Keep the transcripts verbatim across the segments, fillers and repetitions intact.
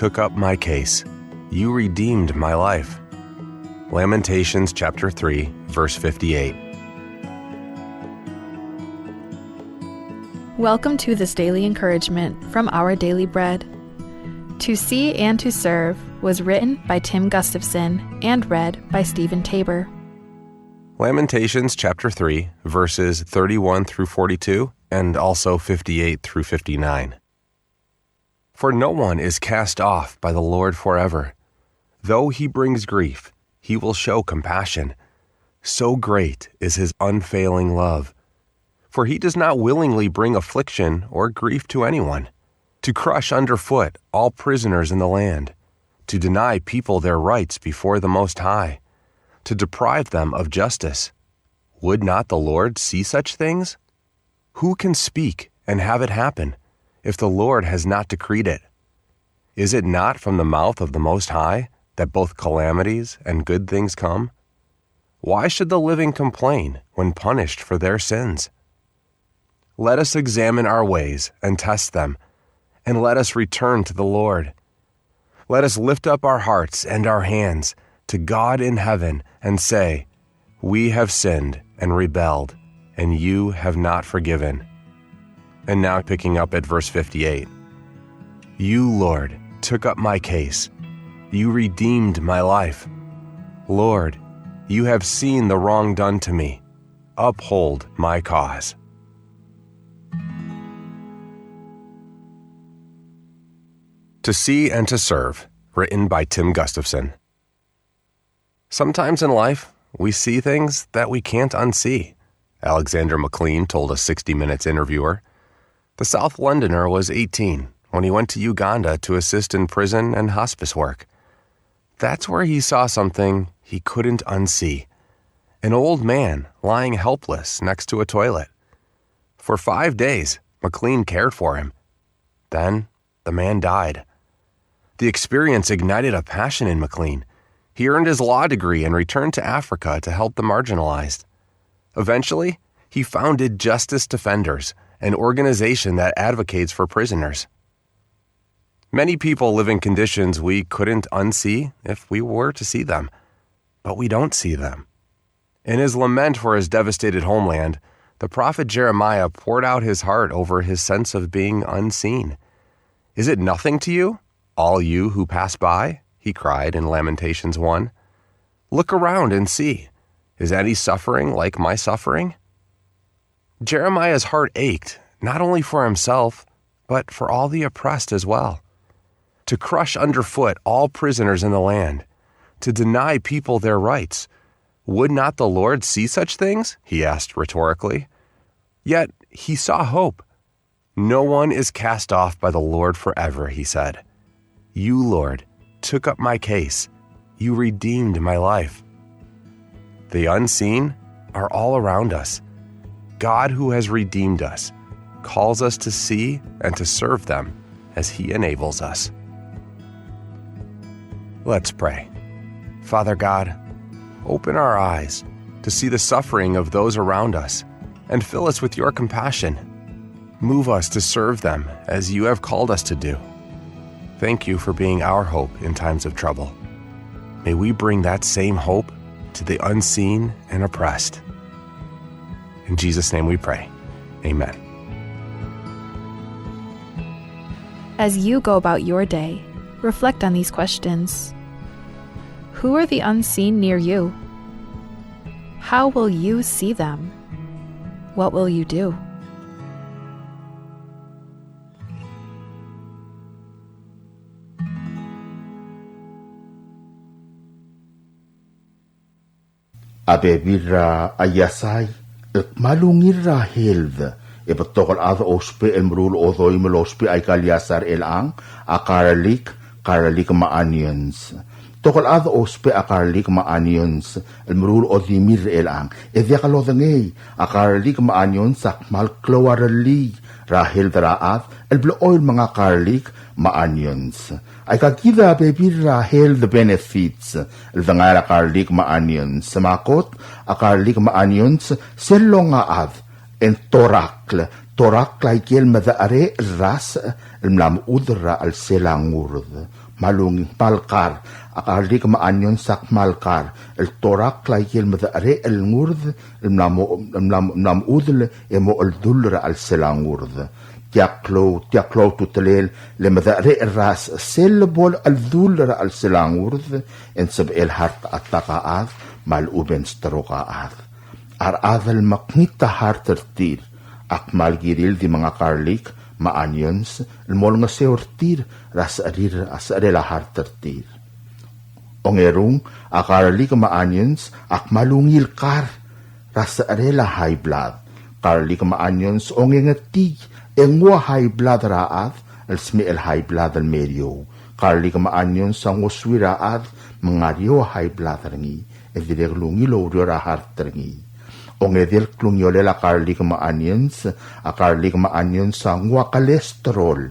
took up my case. You redeemed my life. Lamentations chapter three, verse fifty-eight. Welcome to this daily encouragement from Our Daily Bread. To See and to Serve was written by Tim Gustafson and read by Stephen Tabor. Lamentations chapter three, verses thirty-one through forty-two, and also fifty-eight through fifty-nine. For no one is cast off by the Lord forever. Though he brings grief, he will show compassion. So great is his unfailing love. For he does not willingly bring affliction or grief to anyone, to crush underfoot all prisoners in the land, to deny people their rights before the Most High, to deprive them of justice. Would not the Lord see such things? Who can speak and have it happen if the Lord has not decreed it? Is it not from the mouth of the Most High that both calamities and good things come? Why should the living complain when punished for their sins? Let us examine our ways and test them, and let us return to the Lord. Let us lift up our hearts and our hands to God in heaven and say, "We have sinned and rebelled, and you have not forgiven." And now picking up at verse fifty-eight. You, Lord, took up my case. You redeemed my life. Lord, you have seen the wrong done to me. Uphold my cause. To See and to Serve, written by Tim Gustafson. Sometimes in life, we see things that we can't unsee, Alexander McLean told a sixty Minutes interviewer. The South Londoner was eighteen when he went to Uganda to assist in prison and hospice work. That's where he saw something he couldn't unsee. An old man lying helpless next to a toilet. For five days, McLean cared for him. Then, the man died. The experience ignited a passion in McLean. He earned his law degree and returned to Africa to help the marginalized. Eventually, he founded Justice Defenders, an organization that advocates for prisoners. Many people live in conditions we couldn't unsee if we were to see them, but we don't see them. In his lament for his devastated homeland, the prophet Jeremiah poured out his heart over his sense of being unseen. "Is it nothing to you, all you who pass by?" he cried in Lamentations one. "Look around and see. Is any suffering like my suffering?" Jeremiah's heart ached, not only for himself, but for all the oppressed as well. To crush underfoot all prisoners in the land, to deny people their rights. Would not the Lord see such things? He asked rhetorically. Yet he saw hope. "No one is cast off by the Lord forever," he said. "You, Lord, took up my case. You redeemed my life." The unseen are all around us. God, who has redeemed us, calls us to see and to serve them as he enables us. Let's pray. Father God, open our eyes to see the suffering of those around us and fill us with your compassion. Move us to serve them as you have called us to do. Thank you for being our hope in times of trouble. May we bring that same hope to the unseen and oppressed. In Jesus' name we pray. Amen. As you go about your day, reflect on these questions. Who are the unseen near you? How will you see them? What will you do? A bebil er a iasai el kmal ungil er a health, e betok el chad a ousbech el meruul a odoim el ousbech aika el iasai er chelechang, a garlic, garlic me a onions. Betok el chad a ousbech a garlic me a onions el meruul a odimir er chelechang. E diak lodengei, a garlic me a onions a kmal klou a rellii er a health er a chad el blechoel menga garlic me a onions. Aika kid a bebil er a health benefits el dengai er a garlic me a onions. Me a kot, a garlic me a onions sel longa a chad e ng torakl, torakl aike el medecherecher el rasech el mla mechudel er a chelsel a ngurd. me a lungil, kmal kar. A garlic me a onions a kmal kar el torakl a ikel medecherecher el ngurd el mla mo, el mla mo, mla mo chudel e mo cheldull er a chelsel a ngurd. Tia klou, tia klou a ultutelel le medecherecher er a sel bo el cheldull er a chelsel a ngurd e ng sebechel heart attack a chad me a lechub e ng stroke a chad. A rechad el mekngit a heart er tir a kmal kirir el di menga garlic me a onions el mo olengeseu er tir er a secherir, a secherel a heart er tir. Ongerung, a garlic me a onions a kmal ungil kar er a secherel a high blood. Garlic me a onions ongengetik e nguu a high blood er a chad el smecher el high blood el meriou. Garlic me a onions a ngosuir a chad me ng ngar er eou a high blood er ngii e dirrek el ungil oureor a heart er ngii. Ongedei el klungiolel a garlic me a onions, a garlic me a onions a nguu a cholesterol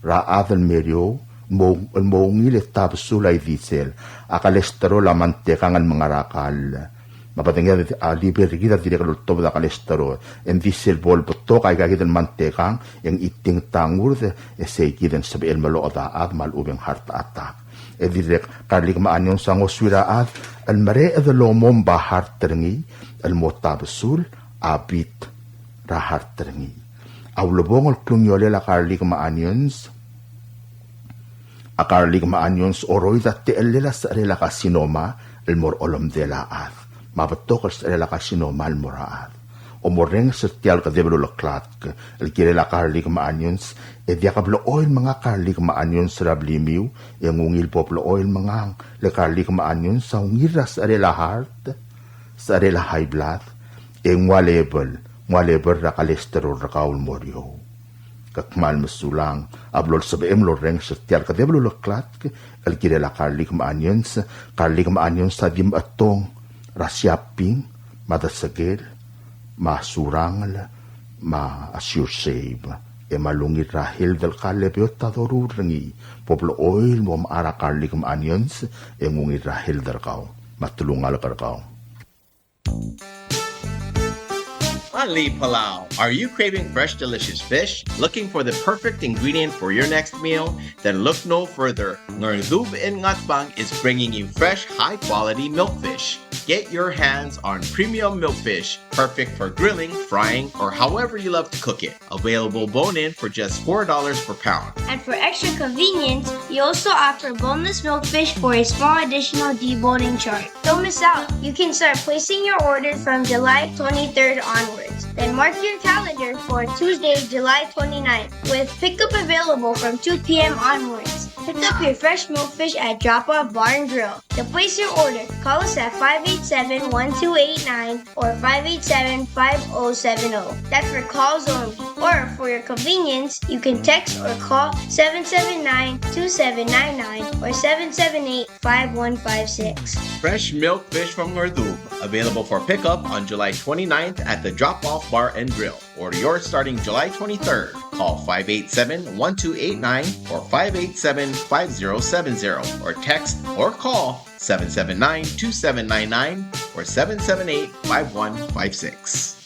er a chad el meriou, mo, el mo ungil e tabesul a ildisel. A cholesterol a mantekang el mengerakl. Me a bedenged a liver er kid a dirrek el oltobed a cholesterol. E ng di sel bo lebetok aika kid el mantekang e ng chitingta a ngurd e sei kid e ng sebechel meloched a chad me a lechub e ng heart attack. E dirrek garlic me a onions a ngosuir a chad el mereched el omomb a heart er ngii el mo tabesul a beat er a heart er ngii. A ulebongel el klungiolel a garlic me a onions, a garlic me a onions a oroid a techellel a secherel a carcinoma el mo er a olemdel a chad. Me a betok el secherel a carcinoma el mo er a chad. Omorrenges er tia el kedeb el uleklatk el kirel a garlic me a onions, e diak blechoel menga garlic me a onions er a blimiu, e ng ungil bo blechoel mengang, le garlic me a onions a ungil er a secherel a heart, secherel a high blood, e nguu a level, nguu a level er a cholesterol er kau el mo er eou. Ke kmal mesulang a blo lsebechem el orrenges er tia el kedeb el uleklatk el kirel a garlic me a onions. Garlic me a onions a di mechetong er a Shopping, me a Desekel, me a Surangel, me a Sure Save. E me a lungil er a health el kall e beot a doruul er ngii, bo blechoel mo mechar a garlic me a onions, e ng ungil er a health er kau me a telungalek er kau. Alii Palau. Are you craving fresh, delicious fish? Looking for the perfect ingredient for your next meal? Then look no further. Ngerdub in Ngatpang is bringing you fresh, high-quality milkfish. Get your hands on premium milkfish, perfect for grilling, frying, or however you love to cook it. Available bone-in for just four dollars per pound. And for extra convenience, we also offer boneless milkfish for a small additional deboning charge. Don't miss out. You can start placing your order from July twenty-third onwards. Then mark your calendar for Tuesday, July twenty-ninth, with pickup available from two p.m. onwards. Pick up your fresh milkfish at Drop Off Bar and Grill. To place your order, call us at five eight seven, one two eight nine or five eight seven, five oh seven oh. That's for calls only. Or for your convenience, you can text or call seven seven nine, two seven nine nine or seven seven eight, five one five six. Fresh milkfish from Ngerdub, available for pickup on July twenty-ninth at the Drop Off Bar and Grill. Order yours starting July twenty-third. Call five eight seven, one two eight nine or five eight seven, five zero seven zero or text or call seven seven nine, two seven nine nine or seven seven eight, five one five six.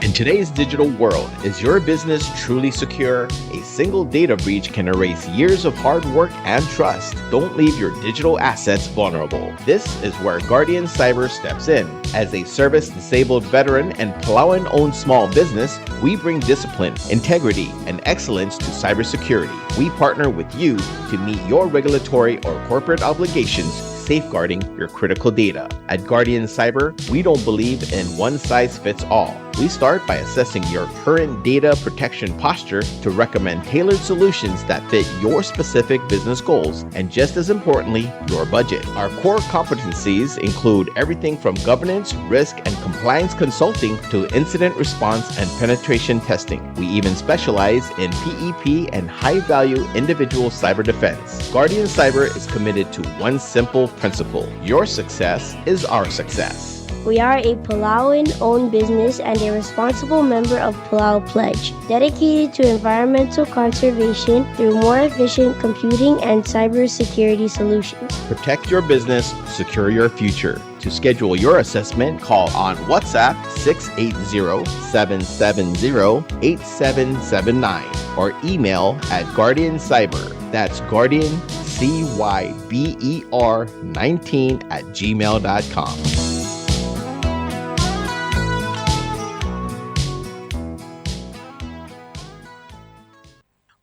In today's digital world, is your business truly secure? A single data breach can erase years of hard work and trust. Don't leave your digital assets vulnerable. This is where Guardian Cyber steps in. As a service-disabled veteran and Palauan-owned small business, we bring discipline, integrity, and excellence to cybersecurity. We partner with you to meet your regulatory or corporate obligations, safeguarding your critical data. At Guardian Cyber, we don't believe in one size fits all. We start by assessing your current data protection posture to recommend tailored solutions that fit your specific business goals and, just as importantly, your budget. Our core competencies include everything from governance, risk, and compliance consulting to incident response and penetration testing. We even specialize in P E P and high-value individual cyber defense. Guardian Cyber is committed to one simple principle: your success is our success. We are a Palauan-owned business and a responsible member of Palau Pledge, dedicated to environmental conservation through more efficient computing and cybersecurity solutions. Protect your business, secure your future. To schedule your assessment, call on WhatsApp six eight zero, seven seven zero, eight seven seven nine or email at Guardian Cyber. That's Guardian C Y B E R nineteen at gmail dot com.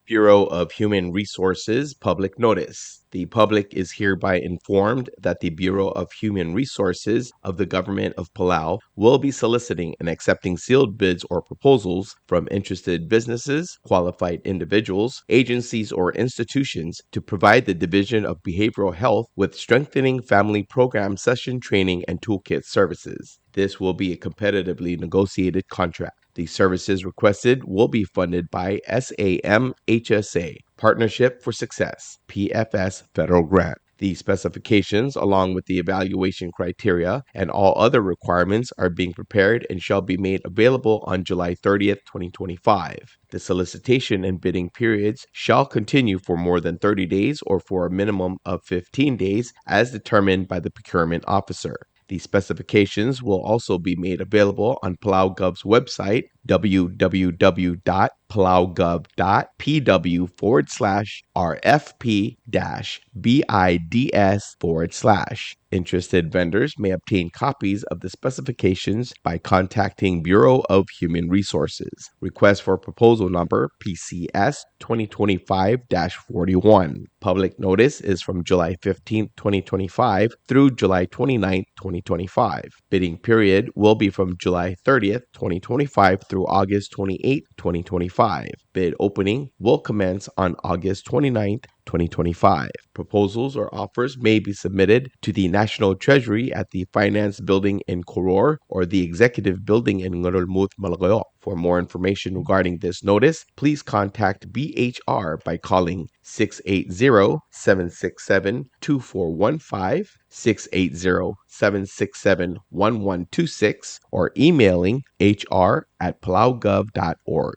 Bureau of Human Resources public notice. The public is hereby informed that the Bureau of Human Resources of the Government of Palau will be soliciting and accepting sealed bids or proposals from interested businesses, qualified individuals, agencies, or institutions to provide the Division of Behavioral Health with strengthening family program session training and toolkit services. This will be a competitively negotiated contract. The services requested will be funded by SAMHSA, Partnership for Success, P F S federal grant. The specifications, along with the evaluation criteria and all other requirements, are being prepared and shall be made available on July thirtieth, twenty twenty-five. The solicitation and bidding periods shall continue for more than thirty days or for a minimum of fifteen days as determined by the procurement officer. The specifications will also be made available on PalauGov's website, www dot palaugov dot pw forward slash rfp dash bids forward slash. Interested vendors may obtain copies of the specifications by contacting Bureau of Human Resources. Request for proposal number P C S twenty twenty-five dash forty-one. Public notice is from July fifteenth, twenty twenty-five through July twenty-ninth, twenty twenty-five. Bidding period will be from July thirtieth, twenty twenty-five through August twenty-eighth, twenty twenty-five. Bid opening will commence on August twenty-ninth, twenty twenty-five. Proposals or offers may be submitted to the National Treasury at the Finance Building in Koror or the Executive Building in Ngerulmud, Melekeok. For more information regarding this notice, please contact B H R by calling six eight zero, seven six seven, two four one five, six eight zero, seven six seven, one one two six, or emailing H R at palaugov dot org.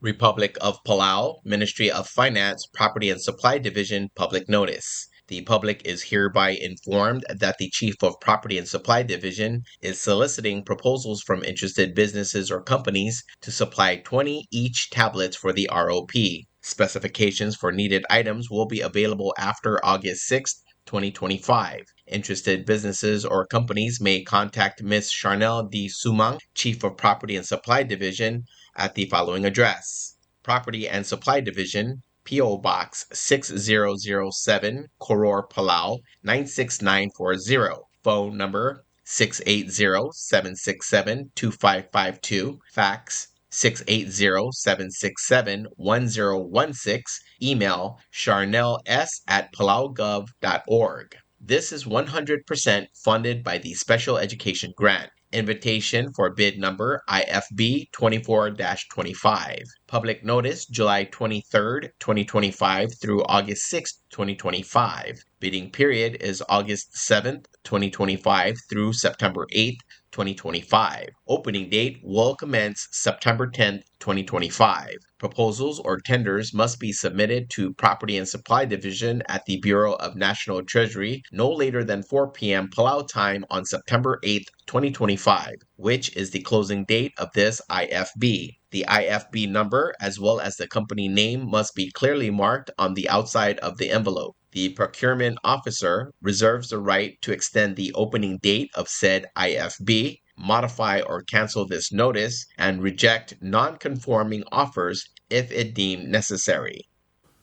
Republic of Palau, Ministry of Finance, Property and Supply Division, public notice. The public is hereby informed that the Chief of Property and Supply Division is soliciting proposals from interested businesses or companies to supply twenty each tablets for the R O P. Specifications for needed items will be available after August sixth, twenty twenty-five. Interested businesses or companies may contact Miss Charnel D. Sumang, Chief of Property and Supply Division, at the following address: Property and Supply Division, P O Box six zero zero seven, Koror, Palau, nine six nine four zero. Phone number six eight zero, seven six seven, two five five two. Fax six eight zero, seven six seven, one zero one six. Email charnels at palaugov dot org. This is one hundred percent funded by the Special Education Grant. Invitation for bid number I F B twenty-four dash twenty-five. Public notice, July twenty-third, twenty twenty-five through August sixth, twenty twenty-five. Bidding period is August seventh, twenty twenty-five through September eighth, twenty twenty-five. Opening date will commence September tenth, twenty twenty-five. Proposals or tenders must be submitted to Property and Supply Division at the Bureau of National Treasury no later than four p.m. Palau time on September eighth, twenty twenty-five, which is the closing date of this I F B. The I F B number, as well as the company name, must be clearly marked on the outside of the envelope. The procurement officer reserves the right to extend the opening date of said I F B, modify or cancel this notice, and reject non-conforming offers if it deemed necessary.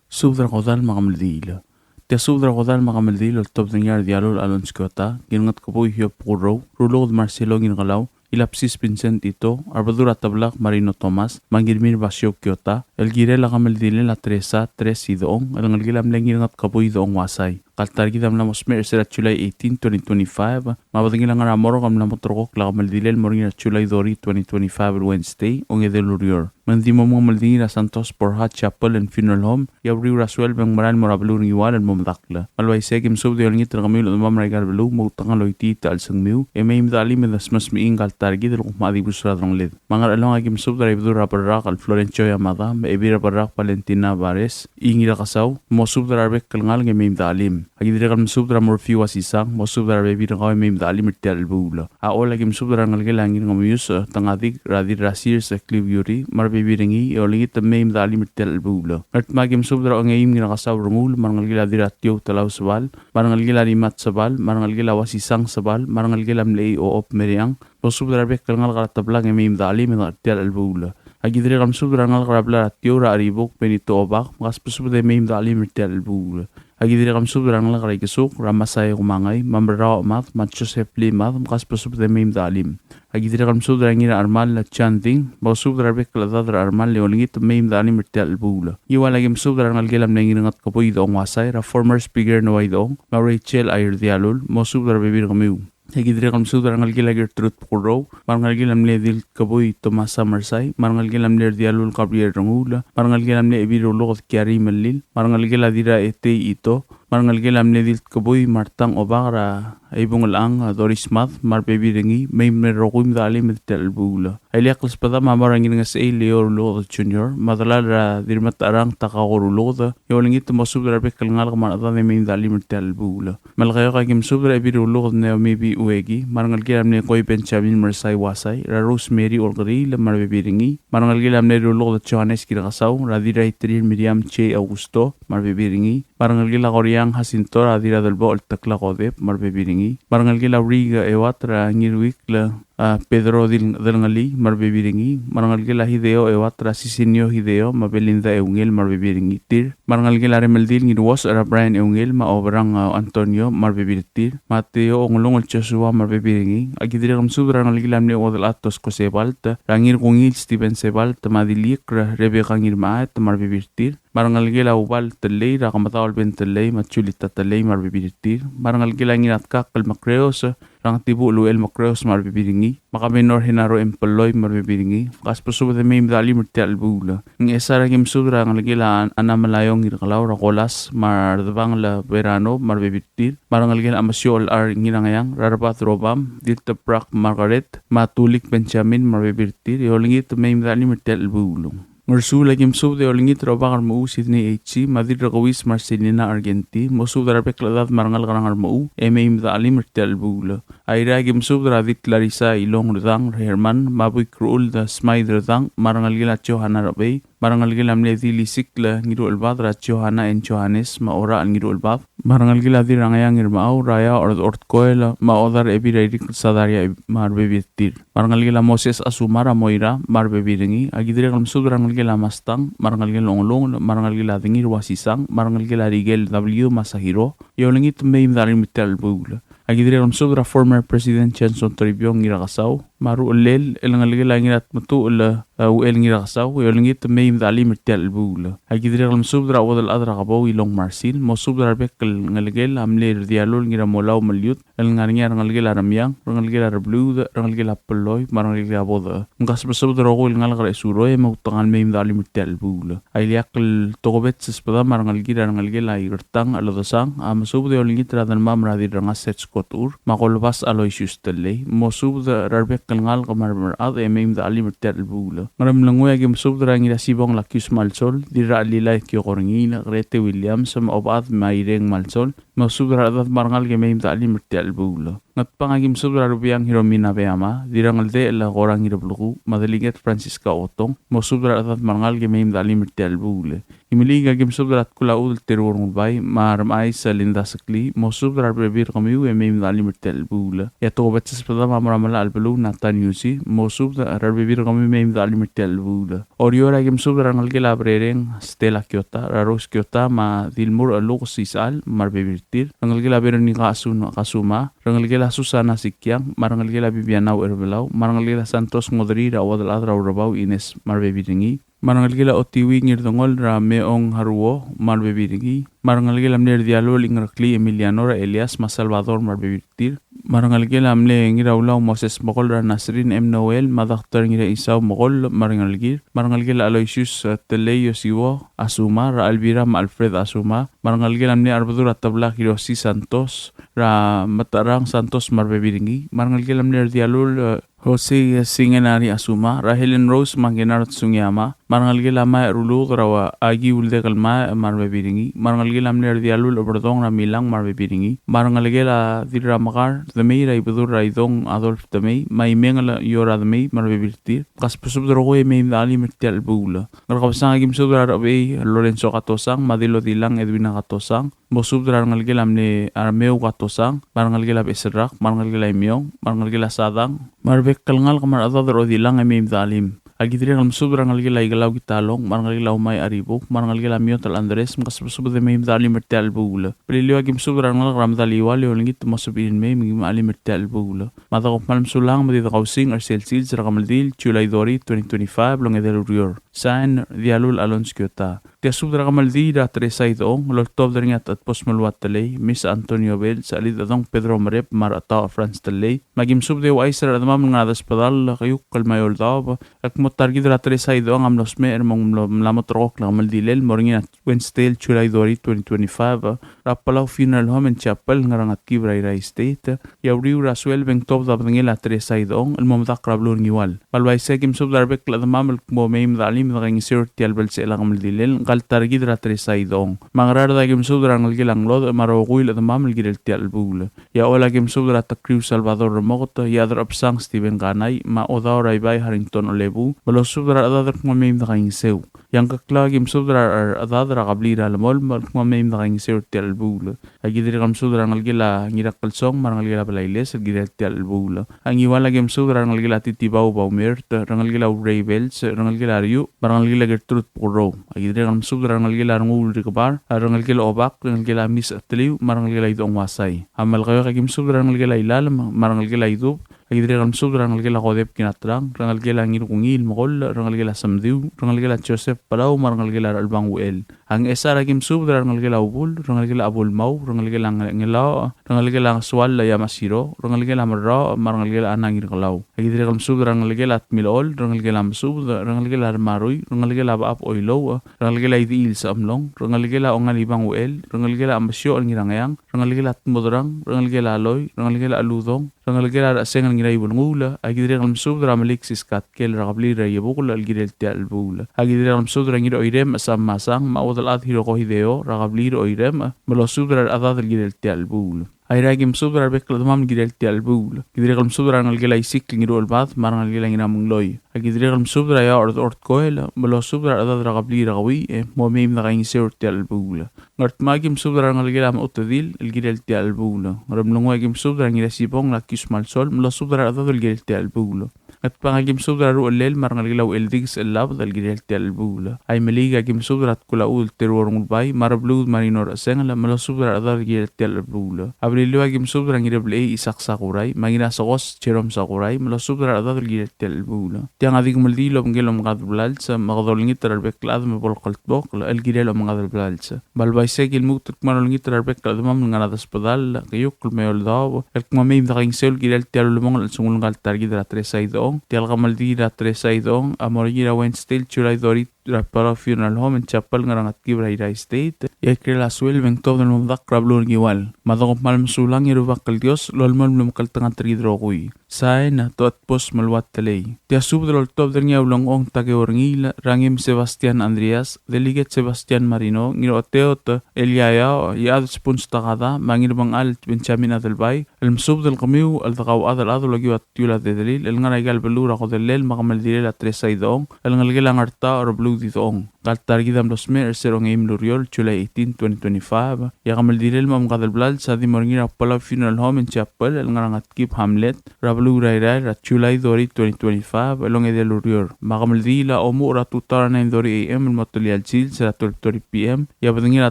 Subed er a kodall me a kemeldiil. Tia subed er a kodall me a kemeldiil el oltobed er ngii a Rdialul Alonso Kiota, Ngirngetkebui Hiob Kurou, Ruluked Marcelo Ngirkelau, Ilabsis Vincent Ito, Arbedul er a Teblak Marino Thomas, me a Ngirmir Basio Kiota, el kirel a kemeldilel a Teresa Tres Idechong, el ngelekel a mle Ngirngetkebui Idechong Uasai. Ka el ta er kid a mla mo smecher er sel July eighteen, twenty twenty-five, me a bedengel a ngar er a morgue a mla mo ulterekokl a kemeldilel el mo er ngii er a July thirty, twenty twenty-five, el Wednesday, ongedei el ureor. Me ng di mo mengemeldiil er a Santos Borja Chapel and Funeral Home, e a uriul er a sueleb e ng merael el mo er a beluu er a Ngiwal el mo medakl. Me a le uaisei e aki mesubed e olengit er kemiu el chedemam er aika el beluu, mo outekangel el choitii a chelsengmiu, e mei me dechelim e desmesmechii ngka el ta er kid el kuk mo dibus er a delongeled. Me a Ngerchelong e aki mesubed er a Ibedul er a Berrak el Florencio Yamada, me a Ebil er a Berrak Valentina Vares, Ingirakesau, mo subed er a rebek el ngalek e mei me dechelim. Aki dirrek el mesubed er a Murphy Uasisang, mosubed er a rebebil er kau e mei me de chelim er tia el chelebuul. A Ollei aki mesubed er a rengelekel a Ngirngemeus, e, Tengadik, er a Dirrasirs, e, Kliu Yuri, me a rebebil er ngii, e olengit e mei me de chelim er tia el chelebuul. Ngardmau aki mesubed er a Ongeim Ngirakesau Renguul, me a rengelekel a Dirratiou Telau Sebal, me a rengelekel a Rimat Sebal, me a rengelekel a Uasisang Sebal, me a rengelekel a mle Iob Meriang, mosubed er a rebek el ngalek er a Teblang e mei me de chelim er tia el chelebuul. Aki dirrek el mesubed er a rengalek er a blai er a Tiou er a Cheribuk Benito Obak, me kasbesubed e mei me de chelim er tia el chelebuul. Aki dirrek el mesubed er a rengalek er a Ikesuk, er a Masai Kumangai, me a Merrau Mad, me a Joseph Lee Mad, me kasbesubed e mei me de chelim. Aki dirrek el mesubed er a Ngirachermall Chan Ding, me mosubed er a rebek el chedad er a Chermall e olengit e mei me de chelim er tia el chelebuul. Ngiual aki mesubed er a rengelekel a mle Ngirngetkebui Idechong Uasai, er a former speaker Noah Idechong, me a Rachel Airdialul, mosubed er a rebebil er kemiu. Aki dirrek el mesubed er a rengelekel a Gertrude Bekurrou, me a rengelekel a mle Diltkebui Tomasa Mersai, me a rengelekel a mle Rdialul Gabriel Renguul, me a rengelekel a mle Ebil Uluked Kiari Melil, me a rengelekel a Dirraetei Ito, me a rengelekel a mle Diltkebui Martang Obak, er a Ibungelchang Doris Mad, me a rebebil er ngii, mei me rokui me de chelim er tia el chelebuul. A ileakl el sbedam a mo er a Ngirngesechei Leo Uluked Junior, me a delal er a Dirremetecherang Takako Uluked, e olengit e mosubed er a rebek el ngalek me a rechedad e mei me de chelim er tia el chelebuul. Melekeok aki mesubed er a Ebil Uluked Naomi B. Ueki, me a rengelekel a mle Koi Benjamin Mersai Uasai, er a Rosemary Olkeriil, me a rebebil er ngii, me a rengelekel a mle Uluked Johannes Ngirakesau, er a Dirraiterir Miriam J. Augusto, me a rebebil er ngii, me a rengelekel a Koriang Jacinto, er a Dirradelbochel Tekla Kodep, me a rebebil er ngii, me a rengelekel a Uriik Euat, er a Ngiruikl a Pedro Dil-, Delngelii, me a rebebil er ngii, me a rengelekel a Hideo Euat, er a Sisinio Hideo, me a Belinda Eungel, me a rebebil er ngii tir, me a rengelekel a Remeldil Ngiruos, er a Brian Eungel, me a Oberang, a, Antonio, me a rebebil er tir, me a Teo Ongelungel Joshua, me a rebebil er ngii. Aki dirrek el mesubed er a rengelekel a mle Uodelchad Tosko Sebalt, er a Ngirkungiil Steven Sebalt, me a Diliik, er a Rebecca Ngirmechaet, me a rebebil er tir, me a rengelekel a Ubal Telei, er a Kemedaol Ben Telei, me a Julita Telei, me a rebebil er tir, me a rengelekel a Ngiratkakl Mekreos, er a Ngetibuchel Uchel Mekreos, me a rebebil er ngii, me a Kabenor Henaro Empeloi, me a rebebil er ngii, kasbesubed e mei me de chelim er tia el chelebuul. Ngchesar aki mesubed er a rengelekel a Ana Melaiong Ngirkelau, er a Kolas, me a Redebangel Berano, me a rebebil er tir, me a rengelekel a Mesiochel Ar Ngirangeang, er a Rebad Robam, Diltebrak Margaret, me a Tulik Benjamin, me a rebebil er tir, e olengit e mei me de chelim er tia el chelebuul. Ngersuul aki mesubed e olengit er a Obak er Mechuu Sidney H. C., me a Dirrekeuis Marcelina Argenti, mosubed er a rebek el chedad me a rengalek er a Ngermechuu, e mei me de chelim er tia el chelebuul. Airai aki mesubed er a Dit Larisa Ilong Redang, er a Herman, me a Buik Rechuld Smaid Redang, me a rengelekel a Johanna Rebei, me a rengelekel a mle Dilisikl Ngiruchelbad, er a Johanna and Johannes, me a Orachel Ngiruchelbad, me a rengelekel a Dirrangeang Ngirmechau, er a Eaoch Ord-, Ordkoel, me a Odar Ebil er a Irikl Sadaria, me a rebebil er tir. Me a rengelekel a Moses Asuma, er a Moira, me a rebebil er ngii. Aki dirrek el mesubed er a rengelekel a Mastang, me a rengelekel a Ongelungel, me a rengelekel a Dengir Uasisang, me a rengelekel a Rikel W. Masahiro, e olengit e mei me de chelim er tia el chelebuul. Aki dirrek el mesubed er a former President Johnson Toribiong Ngirakesau, me a ruchellel el ngelekel a Ngiratmetuchel, e, Uchel Ngirakesau, e olengit e mei me de chelim er tia el chelebuul. Aki dirrek el mesubed er a Uodelchad er a Kebou Ilong Marsil, mosubed er a rebek el ngelekel a mle Rdialul Ngiramolau Meliut, el ngar er ngii a rengelekel a Remiang, rengelekel a Rebluud, rengelekel a Belloi, me a rengelekel a Bodech. Me kasbesubed er a rokui el ngalek er a Esuroi, e moutekangel mei me de chelim er tia el chelebuul. A ileakl el tokubets el sbedam a rengelekir a rengelekel a Ikertang Chelodesang, a mesubed e olengit er a delmam er a Dirrengas Setsko Techur, me a Kolbas Aloysius Telei, mosubed er a rebek el ngalek me a remerechad e mei me de chelim er tia el chelebuul. Ngeremlengui aki mesubed er a Ngirasibong Lakius Malsol, Dirrachelilai Kioko Rengiil, Grete Williams, me a Obechad me a Ireng Malsol, mosubed er a rechedad me a rengalek e mei me de chelim er tia el chelebuul. Ngatpang aki mesubed er a Rubiang Hiromina Beama, Dirrangeldechel Kora Ngirebelkuu, me a Delegate Francisca Otong, mosubed er a rechedad me a rengalek e mei me de chelim er tia el chelebuul. Imeliik aki mesubed er a Tkul a Chudel Teruo Rengulbai, me a Remechais Linda Seklii, mosubed er a rebebil er kemiu e mei me de chelim er tia el chelebuul. E a tokubets el sbedam a mo er a Melachelbeluu Nathan Yusi, mosubed er a rebebil er kemiu e mei me de chelim er tia el chelebuul. Oreor aki mesubed er a rengelekel a Brereng Stella Kiota, er a Rose Kiota, me a Dilmur Chelukes Isechal, me a rebebil er tir, rengelekel a Veronica Asun-, Kasuma, rengelekel a Susana Sikiang, me a rengelekel a Bibiana Ucherbelau, me a rengelekel a Santos Ngodrii, er a Uodelchad er a Urebau Ines, me a rebebil er ngii, me a rengelekel a Otiui Ngirdengoll, er a Meong Haruo, me a rebebil er ngii, me a rengelekel a mle Rdialul Ingereklii Emiliano, er a Elias, me a Salvador, me a rebebil er tir, me a rengelekel a mle Ngiraulau Moses Mekoll, er a Nasrin M. Noel, me a Doctor Ngiraisau Mekoll, me a rengelekir, me a rengelekel a Aloysius, e, Telei Yosiwo Asuma, er a Elvira me a Alfred Asuma, me a rengelekel a mle Arbedul er a Teblak Hiroshi Santos, er a Metecherang Santos, me a rebebil er ngii, me a rengelekel a mle Rdialul, e, Jose Singenari Asuma, er a Helen Rose me a Kennard Sugiyama, me a rengelekel a Mae Ruluked er a Uakiu Uldekel Mae me a rebebil er ngii, me a rengelekel a mle Rdialul Oberdong er a Milang me a rebebil er ngii, me a rengelekel a Dirramekar Demei er a Ibedul er a Idong Adolf Demei, me a Imengel Iora Demei me a rebebil er tir, kasbesubed er a rokui e mei me de chelim er tia el chelebuul. Ngerkebesang a ki mesubed er a Rechebei Lorenzo Katosang, me a Dilodilang Edwina Katosang, mosubed er a rengelekel a mle Armeu Katosang, me a rengelekel a Becheserrak, me a rengelekel a Imiong, me a rengelekel a Sadang, me a rebek el ngalek me a rechedad er a Odilang e mei me de chelim. A ki dirrek el mesubed er a rengelekel a Ikelau Kitalong, me a rengelekel a Umai Aribuk, me a rengelekel a Miotel Andres, me kasbesubed e mei me de chelim er tia el chelebuul. Beliliou a ki mesubed er a rengalek er a Medal Iual e olengit me mosubed er ngii me mei me ki chelim er tia el chelebuul. Me a dekuk kmal mesulang me di dekausing er sel sils er a kemeldiil, July thirty, twenty twenty-five, el ongedei el ureor. Sain, Dialul Alonso Kiota. Tia subed er a kemeldiil er a Teresa Idechong, el oltobed er ngii a Techedbos Melua Telei, Miss Antonio Bells, Chelidechedong Pedro Merep, me a Rechetau Franz Telei. Me a ki mesubed e ouchais er a rechedemam el ngar er a desbedall, keiukl me a eou el daob, el kmo ta er kid er a Teresa Idechong a mlo smecher me ng mlo, mla mo terrekokl a kemeldilel el mo er ngii a Wednesday, July thirty, twenty twenty-five, er a Palau Funeral Home and Chapel, Ngerangatkib er a Irrai State, e a uriul er a sueleb e ng tuobed a bedengel a Teresa Idechong el mo medakl er a beluu er a Ngiwal. Me a le uaisei e ki mesubed er a rebek el chedemam el kmo mei me de chelim e de kaingeseu er tia el belsechel a kemeldilel ngka el ta er kid er a Teresa Idechong. Me a Ngaraard a ki mesubed er a rengelekel a Ngelodech me a rokui el chedemam el kirel tia el chelebuul. E a Ollei a ki mesubed er a Tekriu Salvador Remoket, e a Chederchebsang Steven Kanai, me a Odau er a Ibai Harrington Olebuu, me losubed er a rechedad el kmo mei me de kaingeseu. E a Ngkeklau a ki mesubed er a rechedad er a kebliil er a Lemolem el kmo mei me de kaingeseu er tia el chelebuul. A ki dirrek el mesubed er a rengelekel a Ngirakelsong me a rengelekel a Belailes el kirel tia el chelebuul. A Ngiwal a ki mesubed er a rengelekel a Titibau Baumert, rengelekel a Urei Bells, rengelekel a Riu, me a rengelekel a Gertrud Bukurrou. A ki dirrek el mesubed er a rengelekel a Renguul Rikebar, a rengelekel a Obak, rengelekel a Mis Cheteliu, me a rengelekel a Idechong Uasai. A Melekeok a ki mesubed er a rengelekel a Ilalem, me a rengelekel a Idub, a ki dirrek el mesubed er a rengelekel a Kodep Kinatrang, rengelekel a Ngirkungiil Mekoll, rengelekel a Semdiu, rengelekel a Joseph Palau, me a rengelekel a Rechelbang Uchel. A Ngchesar a ki mesubed er a rengelekel a Ubul, rengelekel a Abulmau, rengelekel a Nge-, Ngelaoch, rengelekel a Sual Yamasiro, rengelekel a Merraoch, me a rengelekel a Anang Irkelau. A ki dirrek el mesubed er a rengelekel a Tmilechol, rengelekel a Mesubed, rengelekel a Remarui, rengelekel a Bechab Oilouch, rengelekel a Idechiil Sechemlong, rengelekel a Ongalibang Uchel, rengelekel a Chemesiochel Ngirangeang, rengelekel a Tmoderang, rengelekel a Loi, rengelekel a Cheludong, rengelekel a Rechesengel Ngiraiuel Nguul, a ki dirrek el mesubed er a Melik Siskatkel er a kebliil er a Iebukel el kirel tia el chelebuul. A ki dirrek el mesubed er a Ngiraoirem Sam Masang, me a Uodelchad Hiroko Hideo er a kebliil er a Oirem, me losubed er a rechedad el kirel tia el chelebuul. Airai a ki mesubed er a rebek el chedemam el kirel tia el chelebuul. Ki dirrek el mesubed er a rengelekel a Isikl Ngiruchelbad, me a rengelekel a Ngiramengloi. A ki dirrek el mesubed er a Iaocherd Ortkoel, me losubed er a rechedad er a kebliil er a Keui, e mo mei me de kaingeseu er tia el chelebuul. Ngardmau a ki mesubed er a rengelekel a Mechutedil el kirel tia el chelebuul. Ngeremlengui a ki mesubed er a Ngirasibong el Akius Malsol, me losubed er a rechedad el kirel tia el chelebuul. Ngatpang a ki mesubed er a Ruchellel me a rengelekel a Ucheldikes el Labed el kirel tia el chelebuul. Aimeliik a ki mesubed er a Tkulachudel Teruo Rengulbai me a Rebluud Marino Rechesengel, me losubed er a rechedad el kirel tia el chelebuul. A Beliliou a ki mesubed er a Ngireblechei Isak Sakurai me a Ngirasekos Jerome Sakurai, me losubed er a rechedad el kirel tia el chelebuul. Tiang a di kemeldiil el obengkel omengkad el blals, me kede olengit er a rebek el chad me bo le kldmokl el kirel omengkad el blals. Me a le uaisei e ki lmuut el kmal olengit er a rebek el chedemam el ngar er a desbedall, keiukl me a eou el daob, el kmo mei me de kaingeseu el kirel tia el ulebongel el chelsengul ngka el ta er kid er a Teresa Idechong. Tia el kemeldiil er a Teresa Idechong a mo er ngii er a Wednesday, July thirty, er a Palau Funeral Home and Chapel, Ngerangatkib er a Irrai State. E a ikrel a sueleb e ng tuobed el mo medakl er a beluu er a Ngiwal. Me a dekuk kmal mesulang e a Rubak el Dios a lolemolem el omekngeltengat er kid el rokui. Sain, Toatbos Meluat Telei. Tia subed el oltobed er ngii a Ulengchong Takeo Rengiil, Rangim Sebastian Andreas, Delegate Sebastian Marino, Ngiroteot Eliaia, Iechad Spuns Takada, me a Ngirmengchal Benjamin Adelbai, el mesubed el kemiu el dekauchad el chad el okiu a tiul a dedelil el ngar er aika el beluu er a kodellel me a kemeldilel a Teresa Idechong el ngelekel a Ngertaoch er a Beluud Idechong. Ngka el ta er kid a mlo smecher er se er a ongeim el ureor, July eighteen, twenty twenty-five. E a kemeldilel me a omengkad el blals a di mo er ngii er a Palau Funeral Home and Chapel el ngar er a Ngetkib Hamlet er a beluu er a Irrai er a July thirty, twenty twenty-five, el ongedei el ureor. Me a kemeldiil a omuchel er a tutau er a nine thirty A M el mo telia el sils er a twelve thirty P M, e a bedengel a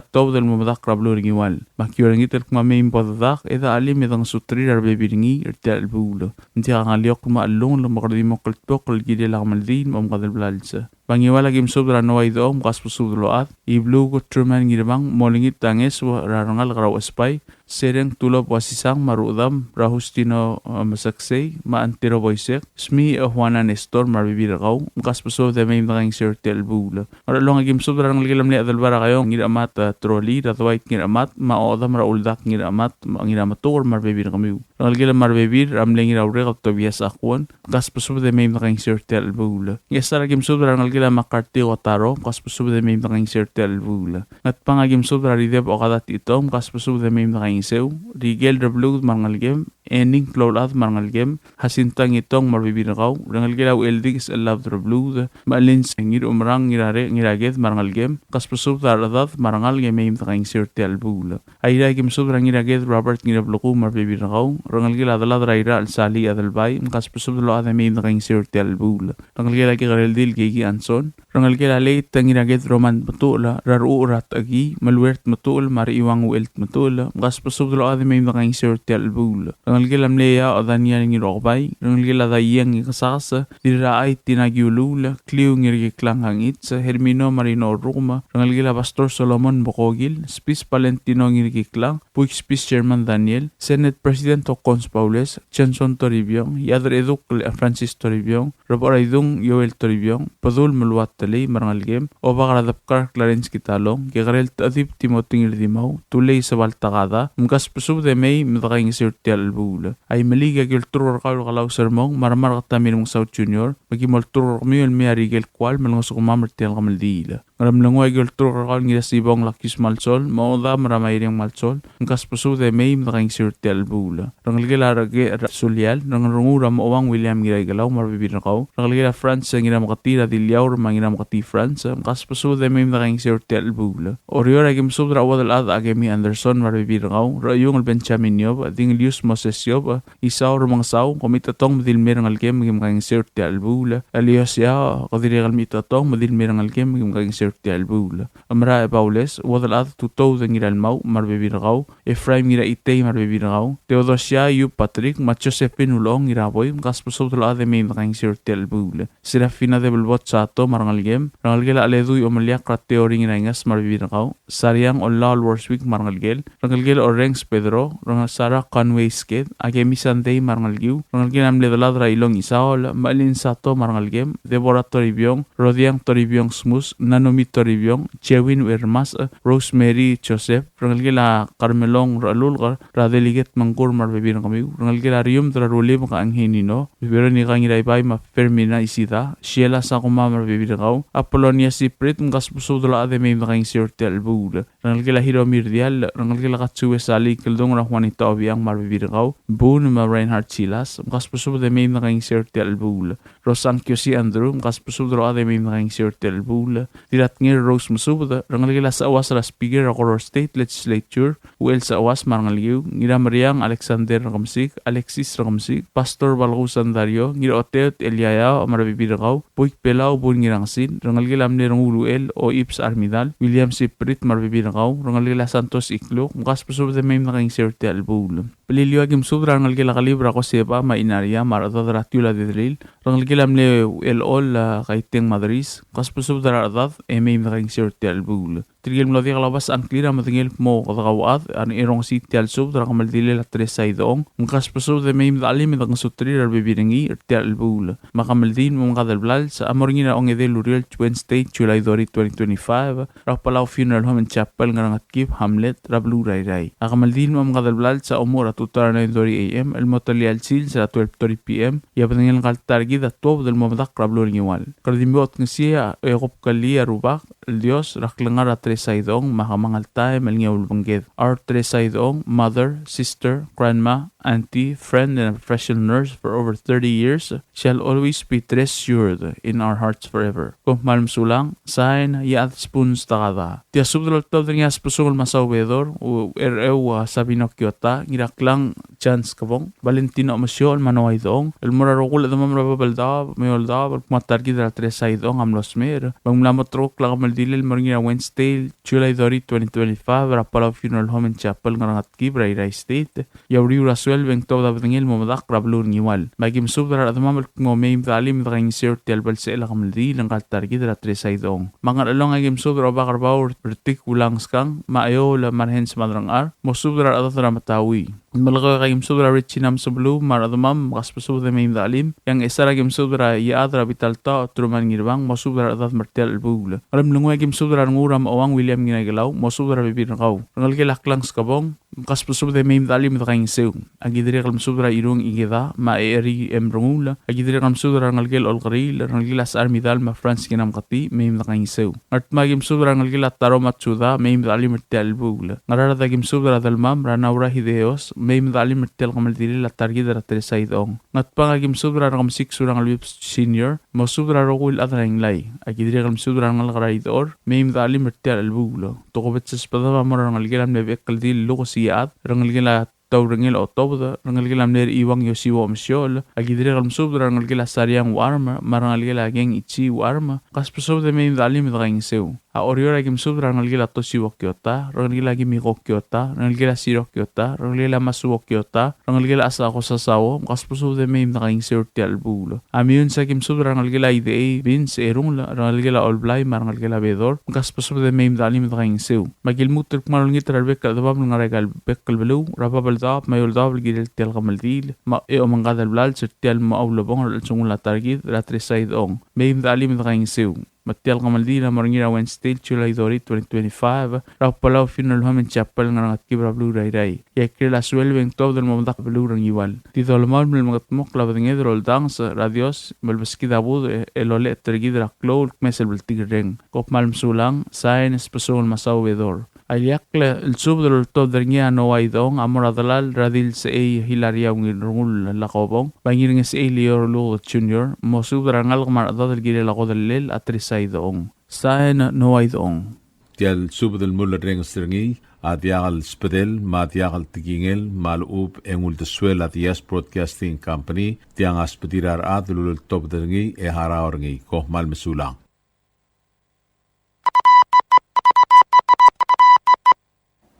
tuobed el mo medakl er a beluu er a Ngiwal. Me aki olengit el kmo mei me bo dedak e de chelim e dengesuterir a rebebil er ngii er tia el chelebuul. Ng diak a ngeliokl me a chelungel me kede di mo kldmokl el kirel a kemeldiil me a omengkad el blals. Me a Ngiwal a ki mesubed er a Noah Idechong, me kasbesubed el ochad, Ibluuk Truman Ngirmang, me olengit a ngeso er a rengalek er a Uchesbai, Sereng Tulop Uasisang me a rudam er a Justino, e, Meseksei, me a Antero Boisek, Smi e Juana Nestor me a rebebil er kau, mkasbesubed e mei me dekaingeseu er tia el chelebuul. Ngerchelong a ki mesubed er a rengelekel a mle Adelbai er a Kaiong Ngiramat, e, Troli, er a Dwight Ngiramat, me a Odam er a Uldak Ngiramat, me a Ngirametuker me a rebebil er kemiu. Rengelekel me a rebebil er a mle Ngiraurek el Tobias Akuon, mkasbesubed e mei me dekaingeseu er tia el chelebuul. Ngchesar a ki mesubed er a rengelekel a Makarti Otaro, mkasbesubed e mei me dekaingeseu er tia el chelebuul. Ngatpang a ki mesubed er a Rideb Okada Titong, mkasbesubed e mei me dekaingeseu. Rikel Rebluud me a rengelekem, Ening Kloulchad me a rengelekem, Hasinta Ngitong me a rebebil er kau, rengelekel a Ucheldikes el Labed Rebluud, me a Lins Ngirumerang Ngirare-, Ngiraked me a rengelekem, mkasbesubed er a rechedad me a rengalek e mei me dekaingeseu er tia el chelebuul. Airai a ki mesubed er a Ngiraked Robert Ngirablekuu me a rebebil er kau, rengelekel a delad er a Irachel Sali Adelbai, mkasbesubed el ochad e mei me dekaingeseu er tia el chelebuul. Rengelekel a Kekerel Dil Keiki Anson, rengelekel a Leit Ngiraked Roman Tmetuchl, er a Rechucher er a Techekii, Meluert Tmetuchl, me a Rechiuang Uchel Tmetuchl, mkasbesubed el ochad e mei me dekaingeseu er tia el chelebuul. Rengelekel a mle Eaoch Daniel Ngirokebai, rengelekel a Daieng Ngikesakes, Dirrachai Tina Kiuluul, Kliu Ngirkiklang Kangichi, Hermino Marino Rukem, rengelekel a Pastor Solomon Bokokil, Spis Valentino Ngirkiklang, Buik Spis Sherman Daniel, Senate President Hokkons Baules, Johnson Toribiong, Iadredukl Francis Toribiong, Rebecheraidung Joel Toribiong, Bedul Meluat Telei me a rengelekem, Obak er a Debkar Clarence Kitalong, Kekerel Techedib Timothy Ngirdimau, Tulei Sebal Takada, mkasbesubed e mei me dekaingeseu er tia el chelebuul. Aimeliik a ki olturk er kau el Kelau Sermong, me a Remark Tamir Mengsau Junior, me ki mo olturk er kemiu el mei a Rikel Kual me lengesukemam er tia el kemeldiil. Ngeremlengui a ki olturk er kau el Ngirasibong Lakius Malsol, me a Odam er a Maireng Malsol, mkasbesubed e mei me dekaingeseu er tia el chelebuul. Rengelekel a Reke-, Sulial, Rengerenguu er a Mochouang William Ngiraikelau me a rebebil er kau, rengelekel a Franz Ngirameketii er a Diliaur me a Ngirameketii Franz, mkasbesubed e mei me dekaingeseu er tia el chelebuul. Oreor a ki mesubed er a Uodelchad Akemi Anderson me a rebebil er kau, Rechiungl Benjamin Iob, Dingelius Moses Iob, Isau Remengesau, kom mechitechutang me di le mei a rengelekem me kim kaingeseu er tia el chelebuul. Elios Iau, ke dirrek el mechitechutang me di le mei a rengelekem me kim kaingeseu er tia el chelebuul. Merael Baules, Uodelchad Tutoud Ngiralmau me a rebebil er kau, Ephraim Ngiraitei me a rebebil er kau, Theodosia Yu Patrick me a Josephine Ulechong Ngiraboi, mkasbesubed el ochad e mei me dekaingeseu er tia el chelebuul. Serafina Debelbot Sato me a rengelekem, rengelekel a Cheledui Omeliakl er a Teoring Ngiraingas me a rebebil er kau, Sariang Ollaol Worswick me a rengelekel, rengelekel Orrenges Pedro, rengelekel Sarah Conway Sked, Akemi Sandei me a rengelekiu, rengelekel a mle delad er a Ilong Isaol, Mailin Sato me a rengelekem, Deborah Toribiong, Rodiang Toribiong Smus, Nanumi Toribiong, Jewin Wermas, Rosemary Joseph, rengelekel a Carmelong Rechelulk, er a Delegate Mengkur me a rebebil er kemiu, rengelekel a Rium er a Rulib Kanginino, Veronica Ngiraibai me a Fermina Isida, Sheila Sakuma me a rebebil er kau, Apolonia Siprit, mkasbesubed el ochad e mei me dekaingeseu er tia el chelebuul. Rengelekel a Hiromi Rdiall, rengelekel a Katsue Sali Kildung er a Juanita Obiang me a rebebil er kau, Bun me a Reinhard Silas, mkasbesubed e mei me dekaingeseu er tia el chelebuul. Rosang Kiosi Andrew, mkasbesubed el ochad e mei me dekaingeseu er tia el chelebuul. Dirratngel Rose Mesubed, rengelekel a Secheuas er a Speaker er a Koror State Legislature, Uchel Secheuas me a rengelekiu, Ngirameriang Alexander Rekemesik, Alexis Rekemesik, Pastor Balkuu Sandario, Ngiraoteot Eliaia me a rebebil er kau, Boik Belau Bun Ngirangesil, rengelekel a mle Rengul Uchel Oibs Armidal, William Siprit me a rebebil er kau, rengelekel a Santos Ikluk, mkasbesubed e mei me dekaingeseu er tia el chelebuul. Beliliou a ki mesubed er a rengelekel a Kelib er a Koseba me a Inaria me a rechedad er a Tiul a Dedelil, rengelekel a mle Uchelchol a Kaiteng Madris, mkasbesubed er a rechedad e mei me dekaingeseu er tia el chelebuul. Tirke el mlo diak el obes a ngklir a medengei el kmo kede kauchad a rongesii tia el subed er a kemeldilel a Teresa Idechong, mkasbesubed e mei me dechelim e dengesuterir a rebebil er ngii er tia el chelebuul. Me a kemeldiil me a omengadel blals a mo er ngii er a ongedei el ureor el Wednesday, July thirty, twenty twenty-five, er a Palau Funeral Home and Chapel, Ngerengetkib Hamlet, er a beluu er a Irrai. A kemeldiil me a omengadel blals a omuchel er a tutau er a nine thirty A M el mo telia el sils er a twelve thirty P M, e a bedengel ngka el ta er kid a tuobed el mo medakl er a beluu er a Ngiwal. Kede di mo otengesii e kebkellii a Rubak el Dios er a klengar er a Teresa Idechong me a kemanget el taem el ngii a ulebengked. Our Teresa Idechong, mother, sister, grandma, auntie, friend, and a professional nurse for over thirty years, shall always be treasured in our hearts forever. Kom kmal mesulang, sign, Iechad Spoons Takada. Tia subed el oltobed er ngii a Sbesungel Masau Bedor, Uchercheu a Sabino Kiota, Ngiraklang Chance Kebong, Valentino Omesiochel me a Noah Idechong, el mo er a rokui el chedemam er a Babeldaob me a Eouldaob, el kmo a ta er kid er a Teresa Idechong a mlo smecher, me ng mla mo terrekokl a kemeldilel el mo er ngii er a Wednesday, July thirty, twenty twenty-five, er a Palau Funeral Home and Chapel, Ngerengetkib er a Irrai State, e a uriul er a sueleb sueleb e ng tuobed a bedengel el mo medakl er a beluu er a Ngiwal. Me aki mesubed er a rechedemam el kmo mei me de chelim e de kaingeseu er tia el belsechel a kemeldiil er ngka el ta er kid er a Teresa Idechong. Me a Ngerchelong aki mesubed er a Obak er Bau er Tik Ulangskang, me a Eoul me a Rehens Madrangchar, mosubed er a rechedad er a Metaui. Melekeok aki mesubed er a Regina Mesebeluu me a rechedemam, kasbesubed e mei me de chelim. E a Ngchesar aki mesubed er a Iechad er a Bitaltaoch Truman Ngirbang, mosubed er a rechedad me er tia el chelebuul. Ngeremlengui aki mesubed er a Renguul er a Mechuang William Ngiraikelau, mosubed er a rebebil er kau. Rengelekel a Klang Skebong, kasbesubed e mei me de chelim e de kaingeseu. Aki dirrek el mesubed er a Irung Ikeda me a Eri M. Renguul. Aki dirrek el mesubed er a rengelekel Olkeriil, rengelekel a Sechar Midal me a Franz Kinamketii, mei me de kaingeseu. Ngardmau aki mesubed er a rengelekel a Taro Matsuda, mei me de chelim er tia el chelebuul. Ngaraard aki mesubed er a Delmam er a Naura Hideos, mei me de chelim er tia el kemeldilel a ta er kid er a Teresa Idechong. Ngatpang aki mesubed er a Rekemesik Surangel Whipps Senior, mosubed er a rokui el chad er a Inglai. Aki dirrek el mesubed er a rengalek er a Idechor, mei me de chelim er tia el chelebuul. Tokubets el sbedam a mo er a rengelekel a mle Bechekeldil Lukes Iechad, rengelekel a Taurengel Otobed, rengelekel a mle Iuang Yosiwo Omesiol, aki dirrek el mesubed er a rengelekel a Sariang Uarm, me a rengelekel a Keng Ichi Uarm, kasbesubed e mei me de chelim e de kaingeseu. A Oreor aki mesubed er a rengelekel a Tosiwo Kiota, rengelekel a Kimiko Kiota, rengelekel a Siro Kiota, rengelekel a Masuo Kiota, rengelekel a Asako Sasao, kasbesubed e mei me de kaingeseu er tia el chelebuul. A Meyuns aki mesubed er a rengelekel a Idechei Vince Erungel, rengelekel a Olblai me a rengelekel a Bedor, kasbesubed e mei me de chelim e de kaingeseu. Me aki lmuut el kmal olengit er a rebek el chedemam el ngar er aika el bek el beluu, er a bab el daob me a eou el daob el kirel tia el kemeldiil, me a eou me a ngkad el blals er tia el mo ulebongel er a chelsengul a ta er kid er a Teresa Idechong. Mei me de chelim e de kaingeseu. Me tia el kemeldiil a mo er ngii er a Wednesday, July thirty, twenty twenty-five, er a Palau Funeral Home and Chapel el ngar er a Ngetkib er a beluu er a Irrai. E a ikrel a sueleb e ng tuobed el mo medakl er a beluu er a Ngiwal. Di dolemolem el mengedmokl a bedenged el oldanges er a Dios me lebeskid a budech el olecholt er kid er a klou el kmes el bltikerreng. Kom kmal mesulang, sain, Sbesungel Masau Bedor. A ileakl el subed el oltobed er ngii a Noah Idechong a mo er a delal er a Dilsechei Hilaria Ungil Rengul Lakobong, me a Ngirngesechei Leo Ruluked Junior, mosubed er a rengalek me a rechedad el kirel a kodellel a Teresa Idechong. Sain, Noah Idechong. Tia el subed el mulerrenges er ngii a diak el sbedel me a diak el tekingel me a lechub e ng uldesuel a Diaz Broadcasting Company, tiang a sbedir a rechad el uleltobed er ngii e harau er ngii. Kom kmal mesulang.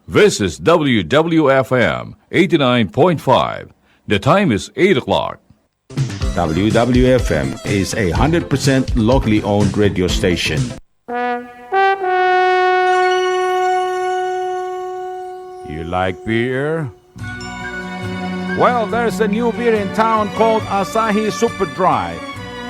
This is W W F M eighty-nine point five. The time is eight o'clock. W W F M is a hundred percent locally owned radio station. You like beer? Well, there's a new beer in town called Asahi Super Dry.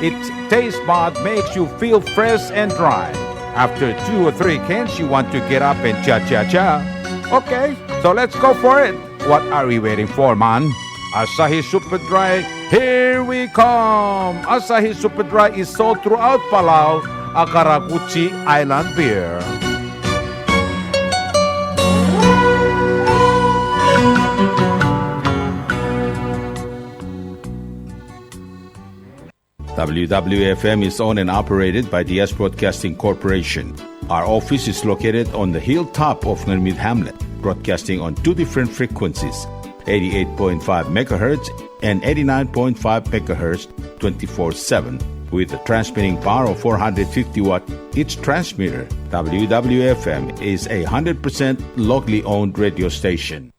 Its taste bud makes you feel fresh and dry. After two or three cans, you want to get up and cha-cha-cha. Okay, so let's go for it. What are we waiting for, man? Asahi Super Dry, here we come! Asahi Super Dry is sold throughout Palau, a karakuchi island beer. W W F M is owned and operated by Diaz Broadcasting Corporation. Our office is located on the hilltop of Ngermid Hamlet, broadcasting on two different frequencies, eighty-eight point five megahertz and eighty-nine point five megahertz, twenty-four seven, with a transmitting power of four hundred fifty watt each transmitter. W W F M is a hundred percent locally owned radio station.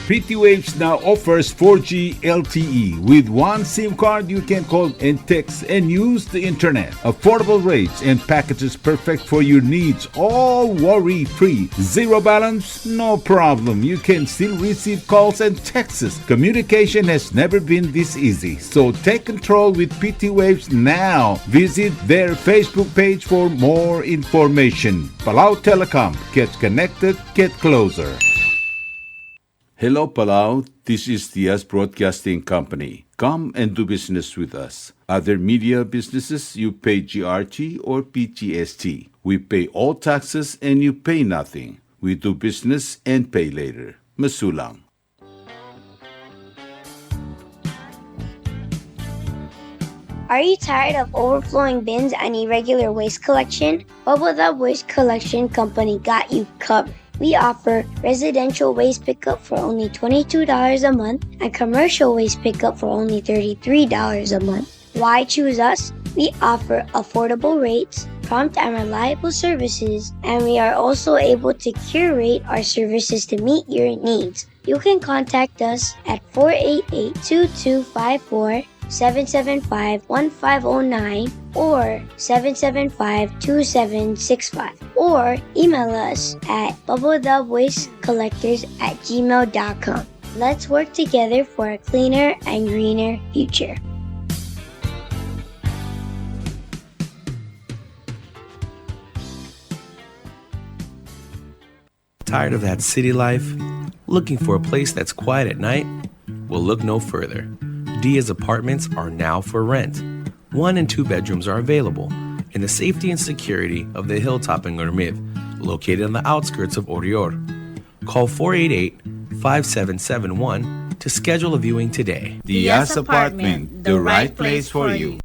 P T Waves now offers four G L T E. With one SIM card, you can call and text and use the internet. Affordable rates and packages perfect for your needs, all worry-free. Zero balance? No problem. You can still receive calls and texts. Communication has never been this easy. So take control with P T Waves now. Visit their Facebook page for more information. Palau Telecom. Get connected. Get closer. Hello, Palau. This is Diaz Broadcasting Company. Come and do business with us. Other media businesses, you pay G R T or P G S T. We pay all taxes and you pay nothing. We do business and pay later. Mesulang. Are you tired of overflowing bins and irregular waste collection? Bubble Dub Waste Collection Company got you covered. We offer residential waste pickup for only twenty-two dollars a month and commercial waste pickup for only thirty-three dollars a month. Why choose us? We offer affordable rates, prompt and reliable services, and we are also able to curate our services to meet your needs. You can contact us at four eight eight, two two five four, seven seven five, one five oh nine, or seven seven five, two seven six five, or email us at bubble dub waste collectors at gmail dot com. Let's work together for a cleaner and greener future. Tired of that city life? Looking for a place that's quiet at night? Well, look no further. Diaz Apartments are now for rent. One and two bedrooms are available in the safety and security of the hilltop in Ngermid, located on the outskirts of Oreor. Call four eight eight, five seven seven one to schedule a viewing today. Diaz Apartment, the right place for you.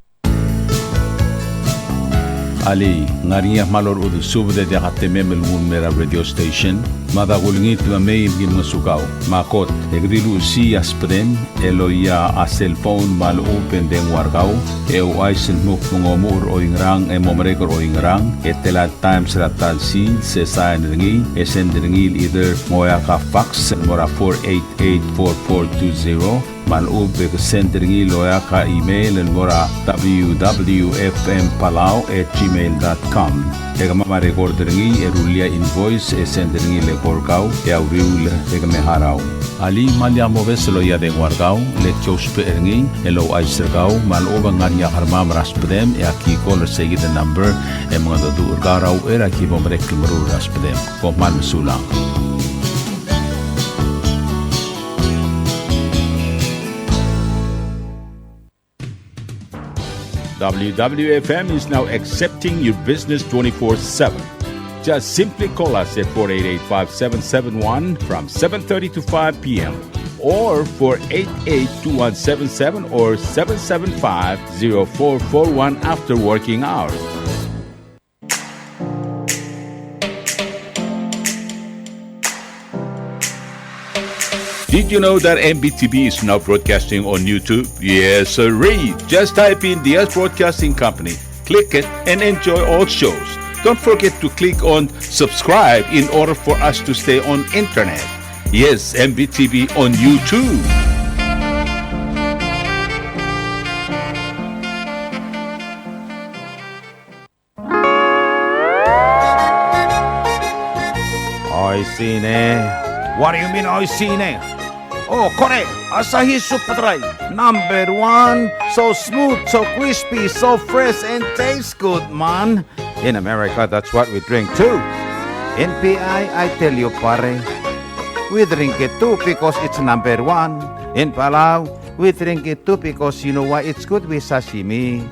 Alii, ng ngar er ngii a kmal orechudel subed e diak a temem el nguu el mei er a radio station? Mada kulengit me mei me ki ngosukau. Me a kot, e ke di luchesii a subedem el oia a cell phone me a lechub e ng dengua er kau, e ouchais el dmu kmo ng omuchel er oingerang e mo merek er oingerang, e tela el times er a ta el sils, e sain er ngii, e send er ngii el either ng oeak a fax el mo er a four eight eight four four two zero, me a lechub e ke send er ngii el oeak a email el mo er a W W F M Palau at gmail dot com. E kemam a record er ngii e rullii a invoice e send er ngii el eko er kau e a uriul e ke me harau. Alii, me lak mobes el oia dengua er kau, le ki ousbech er ngii el ouchais er kau me a lechub e ng ngar er ngii a kermam er a subedem e aki call er seikid el number e mengedecheduch er kau er a uchei er a ki bo merek el meruul er a subedem. Kom kmal mesulang. W W F M is now accepting your business twenty-four seven. Just simply call us at four eight eight, five seven seven one from seven thirty to five p m, or four eight eight, two one seven seven or seven seven five, zero four four one after working hours. Did you know that M B T V is now broadcasting on YouTube? Yes, sirree. Just type in Diaz Broadcasting Company, click it, and enjoy all shows. Don't forget to click on subscribe in order for us to stay on internet. Yes, M B T V on YouTube. Oishii ne. What do you mean, oishii ne? Oh, kore, Asahi Super Dry, number one. So smooth, so crispy, so fresh, and tastes good, man. In America, that's what we drink too. In P I, I tell you, pare, we drink it too because it's number one. In Palau, we drink it too because you know why? It's good with sashimi.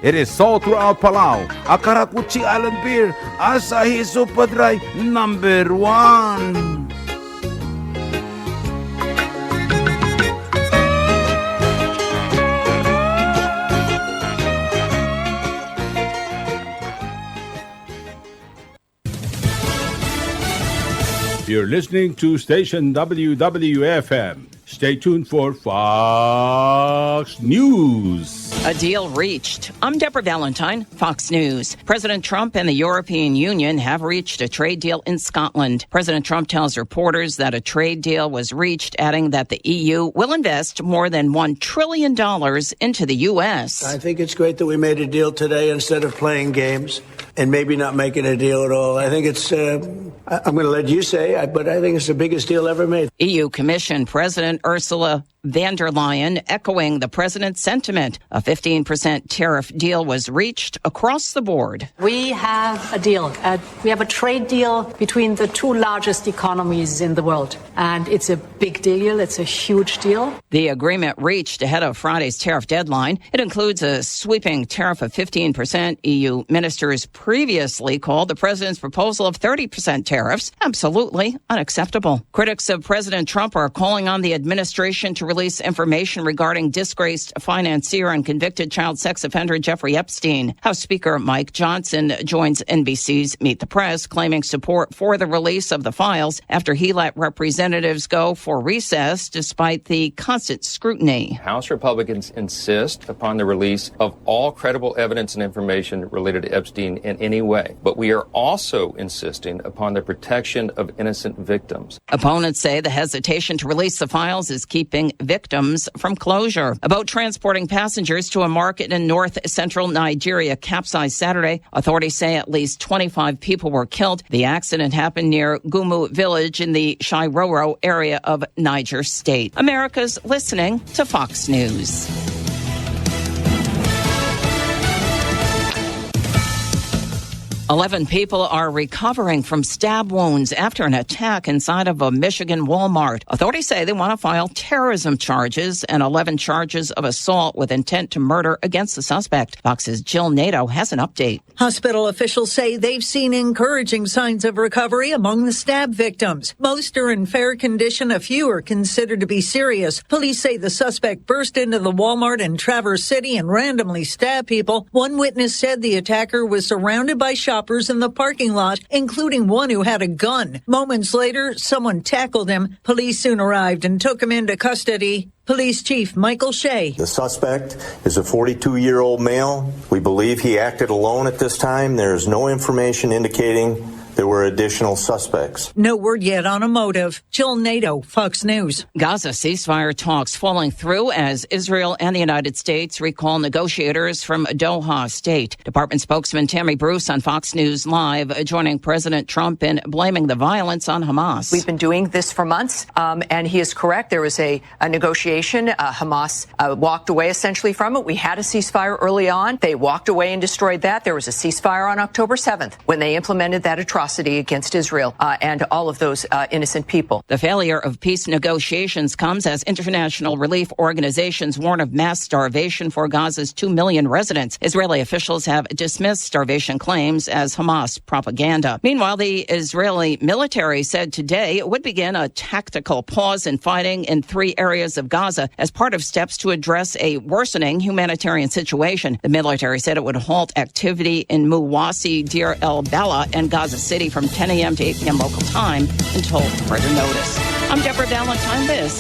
It is sold throughout Palau. A karakuchi island beer, Asahi Super Dry, number one. You're listening to station W W F M. Stay tuned for Fox News. A deal reached. I'm Deborah Valentine, Fox News. President Trump and the European Union have reached a trade deal in Scotland. President Trump tells reporters that a trade deal was reached, adding that the E U will invest more than one trillion dollars into the U S. I think it's great that we made a deal today instead of playing games and maybe not making a deal at all. I think it's, uh, I- I'm gonna let you say, I- but I think it's the biggest deal ever made. E U Commission President Ursula von der Leyen echoing the president's sentiment. A fifteen percent tariff deal was reached across the board. We have a deal. Uh, we have a trade deal between the two largest economies in the world. And it's a big deal. It's a huge deal. The agreement reached ahead of Friday's tariff deadline. It includes a sweeping tariff of fifteen percent. E U ministers previously called the president's proposal of thirty percent tariffs absolutely unacceptable. Critics of President Trump are calling on the administration to release information regarding disgraced financier and convicted child sex offender Jeffrey Epstein. House Speaker Mike Johnson joins N B C's Meet the Press, claiming support for the release of the files after he let representatives go for recess despite the constant scrutiny. House Republicans insist upon the release of all credible evidence and information related to Epstein in any way, but we are also insisting upon the protection of innocent victims. Opponents say the hesitation to release the files is keeping victims from closure. A boat transporting passengers to a market in north central Nigeria capsized Saturday. Authorities say at least twenty-five people were killed. The accident happened near Gumu village in the Shiroro area of Niger State. America's listening to Fox News. Eleven people are recovering from stab wounds after an attack inside of a Michigan Walmart. Authorities say they want to file terrorism charges and eleven charges of assault with intent to murder against the suspect. Fox's Jill Nato has an update. Hospital officials say they've seen encouraging signs of recovery among the stab victims. Most are in fair condition. A few are considered to be serious. Police say the suspect burst into the Walmart in Traverse City and randomly stabbed people. One witness said the attacker was surrounded by shoppers in the parking lot, including one who had a gun. Moments later, someone tackled him. Police soon arrived and took him into custody. Police Chief Michael Shea. The suspect is a forty-two-year-old male. We believe he acted alone at this time. There is no information indicating there were additional suspects. No word yet on a motive. Jill Nato, Fox News. Gaza ceasefire talks falling through as Israel and the United States recall negotiators from Doha. State Department spokesman Tammy Bruce on Fox News Live, uh, joining President Trump in blaming the violence on Hamas. We've been doing this for months, um, and he is correct. There was a, a negotiation. Uh, Hamas, uh, walked away essentially from it. We had a ceasefire early on. They walked away and destroyed that. There was a ceasefire on October seventh when they implemented that atrocity against Israel, uh, and all of those, uh, innocent people. The failure of peace negotiations comes as international relief organizations warn of mass starvation for Gaza's two million residents. Israeli officials have dismissed starvation claims as Hamas propaganda. Meanwhile, the Israeli military said today it would begin a tactical pause in fighting in three areas of Gaza as part of steps to address a worsening humanitarian situation. The military said it would halt activity in Muwasi, Deir el-Balah, and Gaza City from ten a.m. to eight p.m. local time until further notice. I'm Deborah Valentine. This